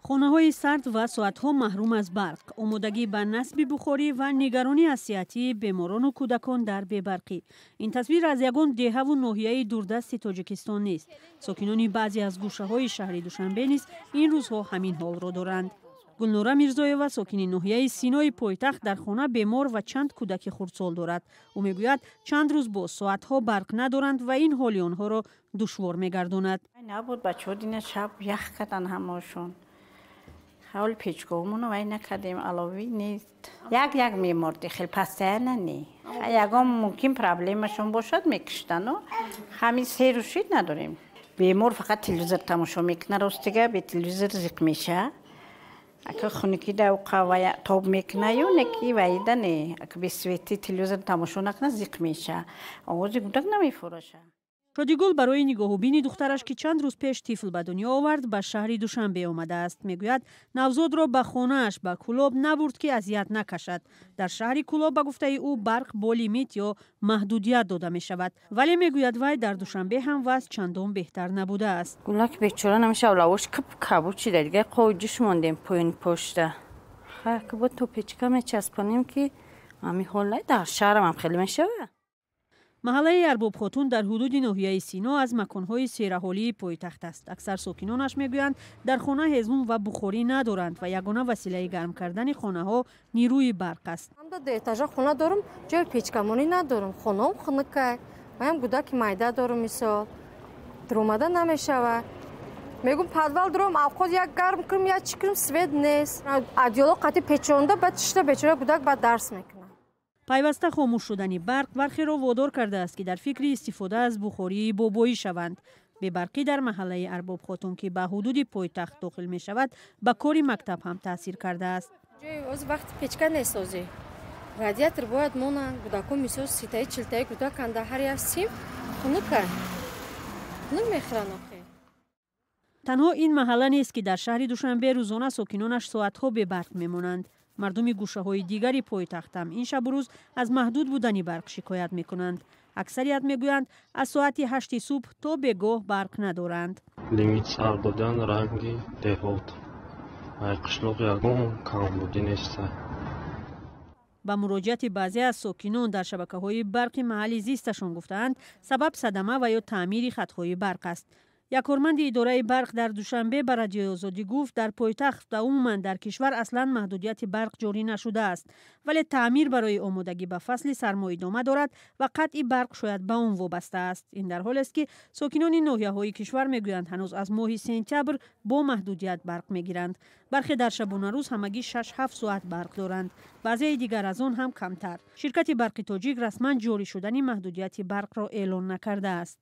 Хонаҳои сард ва соатҳо маҳрум аз барқ, омодагӣ ба насби бухорӣ ва нигаронӣ аз сиҳатии беморону кӯдакон дар бебарқӣ. Ин тасвир аз ягон деҳаву ноҳияи дурдасти Тоҷикистон нест. Сокинони баъзе аз гӯшаҳои шаҳри Душанбе низ ин рӯзҳо ҳамин ҳолро доранд. Гулнора Мирзоева, сокини ноҳияи Синои пойтахт, дар хона бемор ва чанд кӯдаки хурдсол дорад. Ӯ мегӯяд, чанд рӯз боз соатҳо барқ надоранд ва ин ҳоли онҳоро душвор мегардонад. Набуд, бачаҳо дина шаб ях карданд ҳамаашон. Ҳол печкаҳомонро вай накардем, аловӣ нест. Як-як меморди, хел постоянно не. Ягон мумкин проблемашон бошад, мекиштану. Ҳамин се рӯз шид, надорем. Бемор фақат телевизор тамошо мекунад, ростига бе телевизор зиқ меша. Ака хунукида уқа тоб мекунаю, неки ваида не. Ака бе свети телевизор тамошо накунад, зиқ меша. Овози гудак намефураша. Шодигул барои нигоҳубини духтараш, ки чанд рӯз пеш тифл ба дунё овард, ба шаҳри Душанбе омадааст. Мегӯяд, навзодро ба хонааш, ба Кӯлоб набурд, ки азият накашад. Дар шаҳри Кӯлоб, ба гуфтаи ӯ, барқ бо лимит ё маҳдудият дода мешавад. Вале, мегӯяд вай, дар Душанбе ҳам вазъ чандон беҳтар набудааст. Гулак бечора намешав, лавош киб кабуд шида, дига қоҷиш мондем поёни пошта. Хайр, ки бо то печка мечаспонем, ки ҳамин ҳолай дар шаҳрам ҳам хеле мешавад. Маҳаллаи Арбобхотун дар ҳудуди ноҳияи Сино аз маконҳои сераҳолии пойтахт аст. Аксар сокинонаш мегӯянд, дар хона ҳезум ва бухорӣ надоранд ва ягона василаи гарм кардани хонаҳо нерӯи барқ аст. Ду этажа хона дорам, ҷои печкамонӣ надорам, хонаам хунукай. Маям гудаки майда дорам, мисол дуромада намешавад. Мегум, подвал дуром, авқот як гарм кунам, як чӣ кунам, свет нест. Одеяло қати печонда, баъд шишта, бечора гудак баъд дарс мекунад. Пайваста хомӯш шудани барқ бархеро водор кардааст, ки дар фикри истифода аз бухории бобоӣ шаванд. Бебарқӣ дар маҳаллаи Арбобхотун, ки ба ҳудуди пойтахт дохил мешавад, ба кори мактаб ҳам таъсир кардааст. Ҷои вақти печка несозӣ, радиатор бояд монанд. Гудако, мисол, 30-таи, 40-таи гудаканда, ҳар як сим хунука, хунук мехӯранд охе. Танҳо ин маҳалла нест, ки дар шаҳри Душанбе рӯзона сокинонаш соатҳо бебарқ мемонанд. Мардуми гӯшаҳои дигари пойтахт ҳам ин шабу рӯз аз маҳдуд будани барқ шикоят мекунанд. Аксарият мегӯянд, аз соати 8-и субҳ то бегоҳ барқ надоранд. Лимит сар додан, ранги деҳот, ай қишлоқ ягон камбудӣ неста. Ба муроҷиати баъзе аз сокинон дар шабакаҳои барқи маҳалли зисташон гуфтаанд, сабаб садама ва ё таъмири хатҳои барқ аст. Як корманди идораи барқ дар Душанбе ба Радиои Озодӣ гуфт, дар пойтахт ва умуман дар кишвар аслан маҳдудияти барқ ҷорӣ нашудааст, вале таъмир барои омодагӣ ба фасли сармо идома дорад ва қатъи барқ шояд ба он вобаста аст. Ин дар ҳолест, ки сокинони ноҳияҳои кишвар мегӯянд, ҳанӯз аз моҳи сентябр бо маҳдудият барқ мегиранд. Бархе дар шабонарӯз ҳамагӣ 6-7 соат барқ доранд, баъзеи дигар аз он ҳам камтар. Ширкати Барқи Тоҷик расман ҷорӣ шудани маҳдудияти барқро эълон накардааст.